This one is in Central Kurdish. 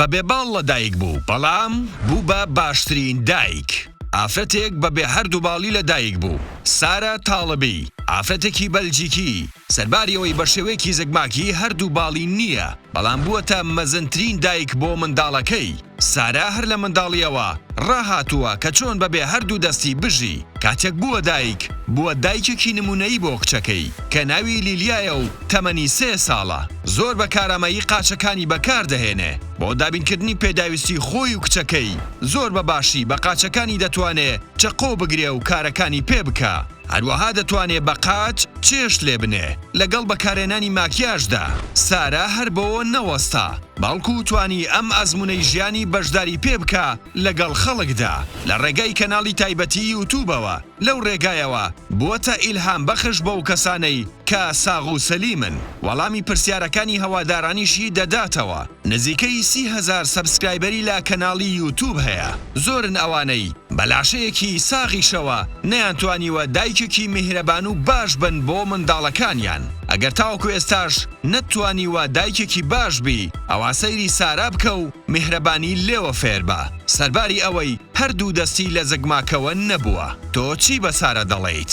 بە بێ باڵ لە دایک بوو، بەڵام بوو بە باشترین دایک. ئافرەتێک بە بێ هەردوو باڵی لە دایک بوو. سارە تاڵبی، ئافرەتێکی بەلجیکی، سەرباری ئەوەی بە شێوەیەکی زگماکی هەردوو باڵی نییە، بەڵام بووەتە مەزنترین دایک بۆ منداڵەکەی. سارا هەر لە منداڵییەوە ڕاهاتووە کە چۆن بەبێ هەردوو دەستی بژی، کاتێک بووە دایک، بووە دایکێکی نموونەیی بۆ کچەکەی کە ناوی لیلیایە و تەمەنی سێ ساڵە، زۆر بە کارامەیی قاچەکانی بەکاردەهێنێ بۆ دابینکردنی پێداویستی خۆی و کچەکەی، زۆر بە باشی بە قاچەکانی دەتوانێ چەقۆ بگرێ و کارەکانی پێ بکا. هەروەها دەتوانێ بە قاچ چێشت لێ بنێ، لەگەڵ بەکارهێنانی ماکیاژدا، سارا هەر بەوە نەوەستا، بەڵکو توانی ئەم ئەزموونەی ژیانی بەشداری پێ بکا لەگەڵ خەڵکدا لە ڕێگای کەناڵی تایبەتی یوتوبەوە، لەو ڕێگایەوە بووەتە ئیلهام بەخش بەو کەسانەی کە ساغ و سەلیمن، وەڵامی پرسیارەکانی هەوادارانیشی دەداتەوە، نزیکەی 30 هەزار subscriber ی لە کەناڵی یوتوب هەیە، زۆرن ئەوانەی بە لاشەیەکی ساغیشەوە نەیانتوانیوە دایکێکی میهرەبان و باش بن بۆ منداڵەکانیان، ئەگەر تاوەکو ئێستاش نەتتوانیوە دایکێکی باش بی ئەوا سەیری سارا بکە و میهرەبانی لێوە فێربە، سەرباری ئەوەی هەردوو دەستی لە زگماکەوە نەبووە. تۆ چی بە سارا دەڵێیت؟